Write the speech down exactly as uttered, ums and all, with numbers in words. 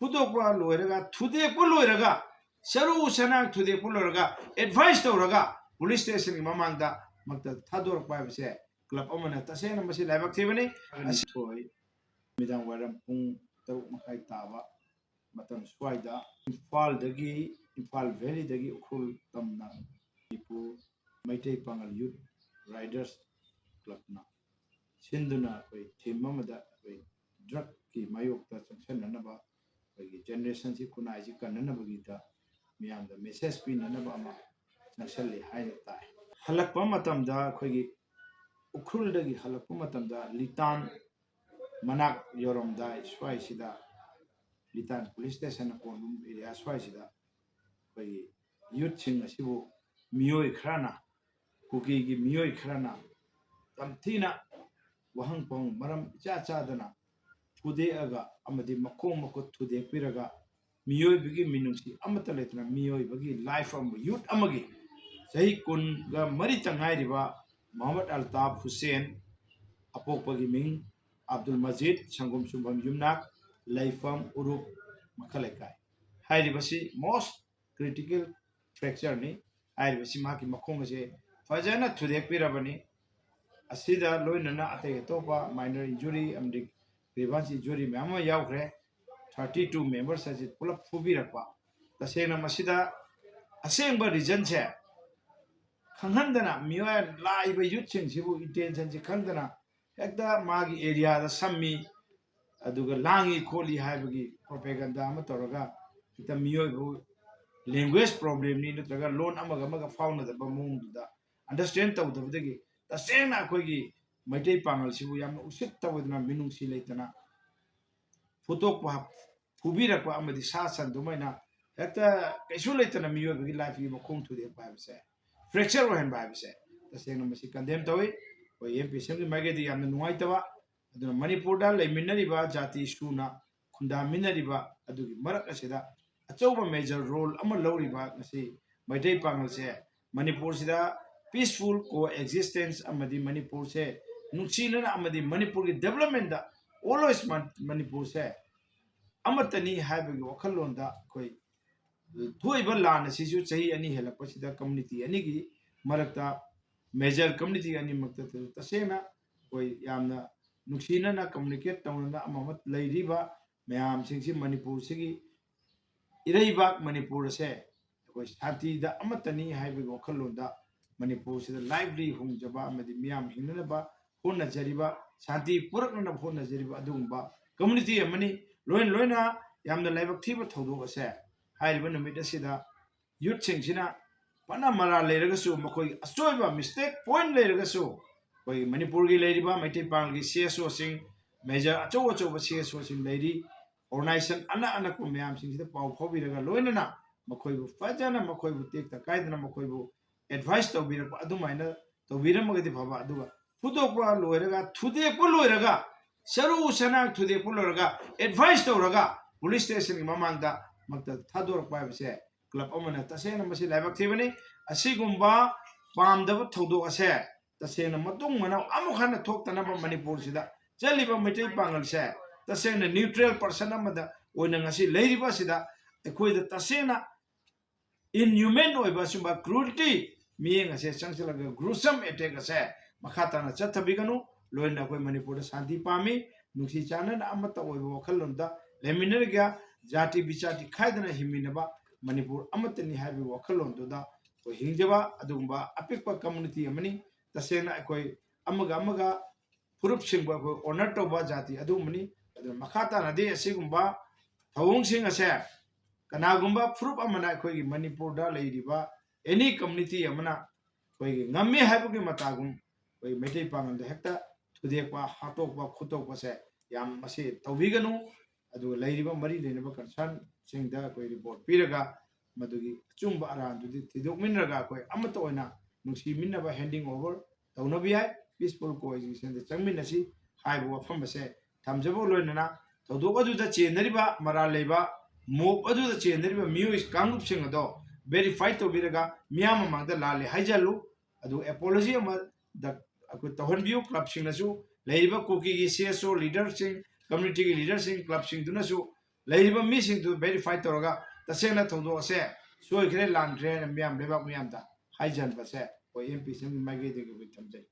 ꯐꯨꯗꯣꯛꯄ ꯂꯣꯏꯔꯒ, ꯊꯨꯗꯦꯛꯄ ꯂꯣꯏꯔꯒ, ꯆꯔꯨ ꯆꯅꯥꯡ ꯊꯨꯗꯦꯛꯄ ꯂꯣꯏꯔꯒ, ꯑꯦꯗꯚꯥꯏꯁ ꯇꯧꯔꯒ ꯄꯨꯂꯤꯁ ꯁ꯭ꯇꯦꯁꯟꯒꯤ ꯃꯃꯥꯡꯗ ꯃꯛꯇ ꯊꯥꯗꯣꯔꯛꯄ ꯍꯥꯏꯕꯁꯦ ꯀ꯭ꯂꯕ ꯑꯃꯅ ꯇꯁꯦꯡꯅ ꯃꯁꯤ ꯂꯥꯏꯕꯛ ꯊꯤꯕꯅꯤ꯫ ꯑꯁꯤ ꯊꯣꯛꯏ꯫ ꯅꯨꯃꯤꯗꯥꯡ ꯋꯥꯏꯔꯝ ꯄꯨꯡ ꯇꯔꯨꯛ ꯃꯈꯥꯏ ꯇꯥꯕ ꯃꯇꯝ ꯁ꯭ꯋꯥꯏꯗ ꯏꯝꯐꯥꯜꯗꯒꯤ, ꯏꯝꯐꯥꯜ ꯚꯦꯂꯤꯗꯒꯤ ꯎꯈ꯭ꯔꯨꯜ ꯇꯝꯅ ꯃꯅꯤꯄꯨꯔ ꯃꯩꯇꯩ ꯄꯥꯉꯜ ꯌꯨꯠ ꯔꯥꯏꯗꯔꯁ ꯀ꯭ꯂꯕꯅ ꯁꯤꯟꯗꯨꯅ ꯑꯩꯈꯣꯏ ꯊꯤꯝ ꯑꯃꯗ ꯑꯩꯈꯣꯏ ꯗ꯭ꯔꯒꯀꯤ ꯃꯥꯌꯣꯛꯇ ꯆꯪꯁꯤꯟꯅꯅꯕ, ꯑꯩꯈꯣꯏꯒꯤ ꯖꯦꯅꯦꯔꯦꯁꯟꯁꯤ, ꯈꯨꯟꯅꯥꯏꯁꯤ ꯀꯟꯅꯅꯕꯒꯤꯗ ꯃꯤꯌꯥꯝꯗ ꯃꯦꯁꯦꯖ ꯄꯤꯅꯅꯕ ꯑꯃ ꯆꯪꯁꯤꯜꯂꯤ ꯍꯥꯏꯅ ꯇꯥꯏ꯫ ꯍꯜꯂꯛꯄ ꯃꯇꯝꯗ ꯑꯩꯈꯣꯏꯒꯤ ꯎꯈ꯭ꯔꯨꯜꯗꯒꯤ ꯍꯜꯂꯛꯄ ꯃꯇꯝꯗ ꯂꯤꯇꯥꯟ ꯃꯅꯥꯛ ꯌꯧꯔꯝꯗꯥꯏ ꯁ꯭ꯋꯥꯏꯁꯤꯗ, ꯂꯤꯇꯥꯟ ꯄꯨꯂꯤꯁ ꯁ꯭ꯇꯦꯁꯟꯅ ꯀꯣꯟꯕ ꯑꯦꯔꯤꯌꯥ ꯁ꯭ꯋꯥꯏꯁꯤꯗ ꯑꯩꯈꯣꯏꯒꯤ ꯌꯨꯠꯁꯤꯡ ꯑꯁꯤꯕꯨ ꯃꯤꯑꯣꯏ ꯈꯔꯅ, ꯀꯨꯀꯤꯒꯤ ꯃꯤꯑꯣꯏ ꯈꯔꯅ ꯌꯥꯝ ꯊꯤꯅ ꯋꯥꯍꯪ ꯄꯥꯎꯍꯪ ꯃꯔꯝ ꯏꯆꯥ ꯆꯥꯗꯅ ꯐꯨꯗꯦꯛꯑꯒ ꯑꯃꯗꯤ ꯃꯈꯣꯡ ꯃꯈꯨꯠ ꯊꯨꯗꯦꯛꯄꯤꯔꯒ ꯃꯤꯑꯣꯏꯕꯒꯤ ꯃꯤꯅꯨꯡꯁꯤ ꯑꯃꯠꯇ ꯂꯩꯇꯅ ꯃꯤꯑꯣꯏꯕꯒꯤ ꯂꯥꯏꯐ ꯑꯃ, ꯌꯨꯠ ꯑꯃꯒꯤ ꯆꯍꯤ ꯀꯨꯟꯒ ꯃꯔꯤꯇ ꯉꯥꯏꯔꯤꯕ ꯃꯣꯍꯝꯃꯗ ꯑꯜꯇꯥꯐ ꯍꯨꯁꯦꯟ, ꯑꯄꯣꯛꯄꯒꯤ ꯃꯤꯡ ꯑꯕꯗꯨꯜ ꯃꯖꯤꯗ, ꯁꯪꯒꯣꯝ ꯁꯨꯝꯐꯝ ꯌꯨꯝꯅꯥꯛ, ꯂꯩꯐꯝ ꯎꯔꯨꯞ ꯃꯈꯥ ꯂꯩꯀꯥꯏ꯫ ꯍꯥꯏꯔꯤꯕꯁꯤ ꯃꯣꯁ ꯀ꯭ꯔꯤꯇꯤꯀꯦꯜ ꯐ꯭ꯔꯦꯛꯆꯔꯅꯤ꯫ ꯍꯥꯏꯔꯤꯕꯁꯤ ꯃꯍꯥꯛꯀꯤ ꯃꯈꯣꯡ ꯑꯁꯦ ꯐꯖꯅ ꯊꯨꯗꯦꯛꯄꯤꯔꯕꯅꯤ꯫ ꯑꯁꯤꯗ ꯂꯣꯏꯅꯅ ꯑꯇꯩ ꯑꯇꯣꯞꯄ ꯃꯥꯏꯅꯔ ꯏꯟꯖꯨꯔꯤ ꯑꯃꯗꯤ ꯒ꯭ꯔꯤꯚꯟꯁ ꯏꯟꯖꯨꯔꯤ ꯃꯌꯥꯝ ꯑꯃ ꯌꯥꯎꯈ꯭ꯔꯦ꯫ ꯊꯥꯔꯇꯤ ꯇꯨ ꯃꯦꯝꯕꯔꯁ ꯑꯁꯤ ꯄꯨꯂꯞ ꯐꯨꯕꯤꯔꯛꯄ꯫ ꯇꯁꯦꯡꯅ ꯃꯁꯤꯗ ꯑꯁꯦꯡꯕ ꯔꯤꯖꯟꯁꯦ ꯈꯪꯍꯟꯗꯅ, ꯃꯤꯑꯣꯏ ꯂꯥꯛꯏꯕ ꯌꯨꯠꯁꯤꯡꯁꯤꯕꯨ ꯏꯟꯇꯦꯟꯁꯟꯁꯤ ꯈꯪꯗꯅ ꯍꯦꯛꯇ ꯃꯥꯒꯤ ꯑꯦꯔꯤꯌꯥꯗ ꯁꯝꯃꯤ, ꯑꯗꯨꯒ ꯂꯥꯡꯉꯤ ꯈꯣꯠꯂꯤ ꯍꯥꯏꯕꯒꯤ ꯄ꯭ꯔꯣꯄꯦꯒꯟꯗꯥ ꯑꯃ ꯇꯧꯔꯒ ꯍꯦꯛꯇ ꯃꯤꯑꯣꯏꯕ ꯂꯦꯡꯒ꯭ꯋꯦꯖ ꯄ꯭ꯔꯣꯕ꯭ꯂꯦꯝꯅꯤ ꯅꯠꯇ꯭ꯔꯒ ꯂꯣꯟ ꯑꯃꯒ ꯑꯃꯒ ꯐꯥꯎꯅꯗꯕ ꯃꯑꯣꯡꯗꯨꯗ ꯑꯟꯗꯔꯁ꯭ꯇꯦꯟ ꯇꯧꯗꯕꯗꯒꯤ ꯇꯁꯦꯡꯅ ꯑꯩꯈꯣꯏꯒꯤ ꯃꯩꯇꯩ ꯄꯥꯉꯜꯁꯤꯕꯨ ꯌꯥꯝꯅ ꯎꯁꯤꯠꯇꯕꯗꯅ, ꯃꯤꯅꯨꯡꯁꯤ ꯂꯩꯇꯅ ꯐꯨꯗꯣꯛꯄ, ꯐꯨꯕꯤꯔꯛꯄ ꯑꯃꯗꯤ ꯁꯥ ꯁꯟ ꯑꯗꯨꯃꯥꯏꯅ ꯍꯦꯛꯇ ꯀꯩꯁꯨ ꯂꯩꯇꯅ ꯃꯤꯑꯣꯏꯕꯒꯤ ꯂꯥꯏꯐꯀꯤ ꯃꯈꯣꯡ ꯊꯨꯗꯦꯛꯄ ꯍꯥꯏꯕꯁꯦ, ꯐ꯭ꯔꯦꯛꯆꯔ ꯑꯣꯏꯍꯟꯕ ꯍꯥꯏꯕꯁꯦ ꯇꯁꯦꯡꯅ ꯃꯁꯤ ꯀꯟꯗꯦꯝ ꯇꯧꯏ꯫ ꯑꯩꯈꯣꯏ ꯑꯦꯝ ꯄꯤ ꯁꯤꯒꯤ ꯃꯥꯏꯀꯩꯗ ꯌꯥꯝꯅ ꯅꯨꯡꯉꯥꯏꯇꯕ꯫ ꯑꯗꯨꯅ ꯃꯅꯤꯄꯨꯔꯗ ꯂꯩꯃꯤꯟꯅꯔꯤꯕ ꯖꯥꯇꯤ ꯁꯨꯅ ꯈꯨꯟꯗꯥꯃꯤꯟꯅꯔꯤꯕ ꯑꯗꯨꯒꯤ ꯃꯔꯛ ꯑꯁꯤꯗ ꯑꯆꯧꯕ ꯃꯦꯖꯔ ꯔꯣꯜ ꯑꯃ ꯂꯧꯔꯤꯕ ꯉꯁꯤ ꯃꯩꯇꯩ ꯄꯥꯉꯜꯁꯦ ꯃꯅꯤꯄꯨꯔꯁꯤꯗ ꯄꯤꯁꯐꯨꯜ ꯀꯣ ꯑꯦꯛꯖꯤꯁꯇꯦꯟꯁ ꯑꯃꯗꯤ ꯃꯅꯤꯄꯨꯔꯁꯦ ꯅꯨꯡꯁꯤꯅꯅ ꯑꯃꯗꯤ ꯃꯅꯤꯄꯨꯔꯒꯤ ꯗꯦꯕꯂꯞꯃꯦꯟꯗ ꯑꯣꯜꯋꯦꯁ ꯃꯅꯤꯄꯨꯔꯁꯦ ꯑꯃꯠꯇꯅꯤ ꯍꯥꯏꯕꯒꯤ ꯋꯥꯈꯜꯂꯣꯟꯗ ꯑꯩꯈꯣꯏ ꯊꯣꯛꯏꯕ ꯂꯥꯟ ꯑꯁꯤꯁꯨ ꯆꯍꯤ ꯑꯅꯤ ꯍꯦꯜꯂꯛꯄꯁꯤꯗ community ꯑꯅꯤꯒꯤ ꯃꯔꯛꯇ, major community ꯑꯅꯤꯃꯛꯇ ꯇꯁꯦꯡꯅ ꯑꯩꯈꯣꯏ ꯌꯥꯝꯅ ꯅꯨꯡꯁꯤꯅꯅ communicate ꯇꯧꯅꯅ ꯑꯃ ꯑꯃ ꯂꯩꯔꯤꯕ ꯃꯌꯥꯝꯁꯤꯡꯁꯤ ꯃꯅꯤꯄꯨꯔꯁꯤꯒꯤ ꯏꯔꯩꯕꯥꯛ ꯃꯅꯤꯄꯨꯔ ꯑꯁꯦ ꯑꯩꯈꯣꯏ ꯁꯥꯟꯇꯤꯗ ꯑꯃꯠꯇꯅꯤ ꯍꯥꯏꯕꯒꯤ ꯋꯥꯈꯜꯂꯣꯟꯗ ꯃꯅꯤꯄꯨꯔꯁꯤꯗ lively ꯍꯣꯡꯖꯕ ꯑꯃꯗꯤ ꯃꯤꯌꯥꯝ ꯍꯤꯡꯅꯅꯕ ꯍꯣꯠꯅꯖꯔꯤꯕ, ꯁꯥꯟꯇꯤ ꯄꯨꯔꯛꯅꯅꯕ ꯍꯣꯠꯅꯖꯔꯤꯕ ꯑꯗꯨꯒꯨꯝꯕ community ꯑꯃꯅꯤ꯫ ꯂꯣꯏꯅ ꯂꯣꯏꯅ ꯌꯥꯝꯅ ꯂꯥꯏꯕꯛ ꯊꯤꯕ ꯊꯧꯗꯣꯛ ꯑꯁꯦ ꯍꯥꯏꯔꯤꯕ ꯅꯨꯃꯤꯠ ꯑꯁꯤꯗ youthꯁꯤꯡꯁꯤꯅ ꯐꯅ ꯃꯔꯥꯜ ꯂꯩꯔꯒꯁꯨ, ꯃꯈꯣꯏꯒꯤ ꯑꯁꯣꯏꯕ mistake point ꯂꯩꯔꯒꯁꯨ, ꯑꯩꯈꯣꯏꯒꯤ ꯃꯅꯤꯄꯨꯔꯒꯤ ꯂꯩꯔꯤꯕ ꯃꯩꯇꯩ ꯄꯥꯉꯜꯒꯤ CSOꯁꯤꯡ, major ꯑꯆꯧ ꯑꯆꯧꯕ CSOꯁꯤꯡ ꯂꯩꯔꯤ, organization ꯑꯅ ꯑꯅꯛꯄ ꯃꯌꯥꯝꯁꯤꯡꯁꯤꯗ ꯄꯥꯎ ꯐꯥꯎꯕꯤꯔꯒ ꯂꯣꯏꯅꯅ ꯃꯈꯣꯏꯕꯨ ꯐꯖꯅ, ꯃꯈꯣꯏꯕꯨ ꯇꯦꯛꯇ ꯀꯥꯏꯗꯅ ꯃꯈꯣꯏꯕꯨ advice ꯇꯧꯕꯤꯔꯛꯄ ꯑꯗꯨꯃꯥꯏꯅ ꯇꯧꯕꯤꯔꯝꯃꯒꯗꯤ ꯐꯕ꯫ ꯑꯗꯨꯒ ꯐꯨꯗꯣꯛꯄ ꯂꯣꯏꯔꯒ, ꯊꯨꯗꯦꯛꯄ ꯂꯣꯏꯔꯒ, ꯆꯔꯨ ꯆꯅꯥꯡ ꯊꯨꯗꯦꯛꯄ ꯂꯣꯏꯔꯒ advice ꯇꯧꯔꯒ police stationꯒꯤ ꯃꯃꯥꯡꯗ ꯃꯛꯇ ꯊꯥꯗꯣꯔꯛꯄ ꯍꯥꯏꯕꯁꯦ club ꯑꯃꯅ ꯇꯁꯦꯡꯅ ꯃꯁꯤ ꯂꯥꯏꯕꯛ ꯊꯤꯕꯅꯤ꯫ ꯑꯁꯤꯒꯨꯝꯕ ꯄꯥꯝꯗꯕ ꯊꯧꯗꯣꯛ ꯑꯁꯦ ꯇꯁꯦꯡꯅ ꯃꯇꯨꯡ ꯃꯅꯥꯎ ꯑꯃꯨꯛ ꯍꯟꯅ ꯊꯣꯛꯇꯅꯕ ꯃꯅꯤꯄꯨꯔꯁꯤꯗ ꯆꯠꯂꯤꯕ ꯃꯩꯇꯩ ꯄꯥꯉꯜꯁꯦ ꯇꯁꯦꯡꯅ neutral person ꯑꯃꯗ ꯑꯣꯏꯅ ꯉꯁꯤ ꯂꯩꯔꯤꯕ ꯑꯁꯤꯗ ꯑꯩꯈꯣꯏꯗ ꯇꯁꯦꯡꯅ inhuman ꯑꯣꯏꯕ ꯑꯁꯨꯝꯕ cruelty ꯃꯤꯠꯌꯦꯡ ꯑꯁꯦ ꯆꯪꯁꯤꯜꯂꯒ gruesome attack ꯑꯁꯦ ꯃꯈꯥ ꯇꯥꯅ ꯆꯠꯊꯕꯤꯒꯅꯨ꯫ ꯂꯣꯏꯅꯅ ꯑꯩꯈꯣꯏ ꯃꯅꯤꯄꯨꯔꯗ ꯁꯥꯟꯇꯤ ꯄꯥꯝꯃꯤ, ꯅꯨꯡꯁꯤ ꯆꯥꯟꯅꯅ ꯑꯃꯠꯇ ꯑꯣꯏꯕ ꯋꯥꯈꯜꯂꯣꯟꯗ ꯂꯩꯃꯤꯟꯅꯔꯒ ꯖꯥꯇꯤ ꯕꯤꯖꯥꯇꯤ ꯈꯥꯏꯗꯅ ꯍꯤꯡꯃꯤꯟꯅꯕ ꯃꯅꯤꯄꯨꯔ ꯑꯃꯠꯇꯅꯤ ꯍꯥꯏꯕꯒꯤ ꯋꯥꯈꯜꯂꯣꯟꯗꯨꯗ ꯑꯩꯈꯣꯏ ꯍꯤꯡꯖꯕ ꯑꯗꯨꯒꯨꯝꯕ ꯑꯄꯤꯛꯄ community ꯑꯃꯅꯤ꯫ ꯇꯁꯦꯡꯅ ꯑꯩꯈꯣꯏ ꯑꯃꯒ ꯑꯃꯒ ꯐꯨꯔꯨꯞꯁꯤꯡꯕꯨ ꯑꯩꯈꯣꯏ honour ꯇꯧꯕ ꯖꯥꯇꯤ ꯑꯗꯨꯒꯨꯝꯕꯅꯤ꯫ ꯑꯗꯨꯅ ꯃꯈꯥ ꯇꯥꯅꯗꯤ ꯑꯁꯤꯒꯨꯝꯕ ꯊꯧꯑꯣꯡꯁꯤꯡ ꯑꯁꯦ ꯀꯅꯥꯒꯨꯝꯕ ꯐꯨꯔꯨꯞ ꯑꯃꯅ ꯑꯩꯈꯣꯏꯒꯤ ꯃꯅꯤꯄꯨꯔꯗ ꯂꯩꯔꯤꯕ any community ꯑꯃꯅ ꯑꯩꯈꯣꯏꯒꯤ ꯉꯝꯃꯤ ꯍꯥꯏꯕꯒꯤ ꯃꯇꯥꯒꯨꯝ ꯑꯩꯈꯣꯏ ꯃꯩꯇꯩ ꯄꯥꯉꯜꯗ ꯍꯦꯛꯇ ꯊꯨꯗꯦꯛꯄ, ꯍꯥꯠꯇꯣꯛꯄ, ꯈꯨꯠꯇꯣꯛꯄꯁꯦ ꯌꯥꯝ ꯃꯁꯤ ꯇꯧꯕꯤꯒꯅꯨ꯫ ꯑꯗꯨꯒ ꯂꯩꯔꯤꯕ ꯃꯔꯤ ꯂꯩꯅꯕ concernꯁꯤꯡꯗ ꯑꯩꯈꯣꯏ report ꯄꯤꯔꯒ ꯃꯗꯨꯒꯤ ꯑꯆꯨꯝꯕ ꯑꯔꯥꯟꯗꯨꯗꯤ ꯊꯤꯗꯣꯛꯃꯤꯟꯅꯔꯒ ꯑꯩꯈꯣꯏ ꯑꯃꯠꯇ ꯑꯣꯏꯅ ꯅꯨꯡꯁꯤꯃꯤꯟꯅꯕ handing over ꯇꯧꯅꯕ ꯌꯥꯏ꯫ Peaceful coexistence ꯆꯪꯃꯤꯟꯅꯁꯤ ꯍꯥꯏꯕ ꯋꯥꯐꯝ ꯑꯁꯦ ꯊꯝꯖꯕ ꯂꯣꯏꯅꯅ ꯊꯧꯗꯣꯛ ꯑꯗꯨꯗ ꯆꯦꯟꯅꯔꯤꯕ ꯃꯔꯥꯜ ꯂꯩꯕ mob ꯑꯗꯨꯗ ꯆꯦꯟꯅꯔꯤꯕ ꯃꯤꯑꯣꯏ ꯀꯥꯡꯂꯨꯞꯁꯤꯡ ꯑꯗꯣ verify ꯇꯧꯕꯤꯔꯒ ꯃꯤꯌꯥꯝ ꯃꯃꯥꯡꯗ ꯂꯥꯜꯂꯦ ꯍꯥꯏꯖꯜꯂꯨ꯫ ꯑꯗꯨꯒ apology ꯑꯃ ꯗ-, ꯑꯩꯈꯣꯏ ꯇꯧꯍꯟꯕꯤꯌꯨ꯫ Clubꯁꯤꯡꯅꯁꯨ, ꯂꯩꯔꯤꯕ ꯀꯨꯀꯤꯒꯤ CSO leaderꯁꯤꯡ, communityꯒꯤ leaderꯁꯤꯡ, clubꯁꯤꯡꯗꯨꯅꯁꯨ ꯂꯩꯔꯤꯕ ꯃꯤꯁꯤꯡꯗꯨ ꯚꯦꯔꯤꯐꯥꯏ ꯇꯧꯔꯒ ꯇꯁꯦꯡꯅ ꯊꯧꯗꯣꯛ ꯑꯁꯦ ꯁꯣꯏꯈ꯭ꯔꯦ, ꯂꯥꯟꯈ꯭ꯔꯦ ꯍꯥꯏꯅ ꯃꯤꯌꯥꯝ, ꯂꯩꯕꯥꯛ ꯃꯤꯌꯥꯝꯗ ꯍꯥꯏꯖꯍꯟꯕꯁꯦ ꯑꯩꯈꯣꯏ ꯑꯦꯝ ꯄꯤ ꯁꯤꯒꯤ ꯃꯥꯏꯀꯩꯗꯒꯤ ꯑꯩꯈꯣꯏ ꯊꯝꯖꯩ꯫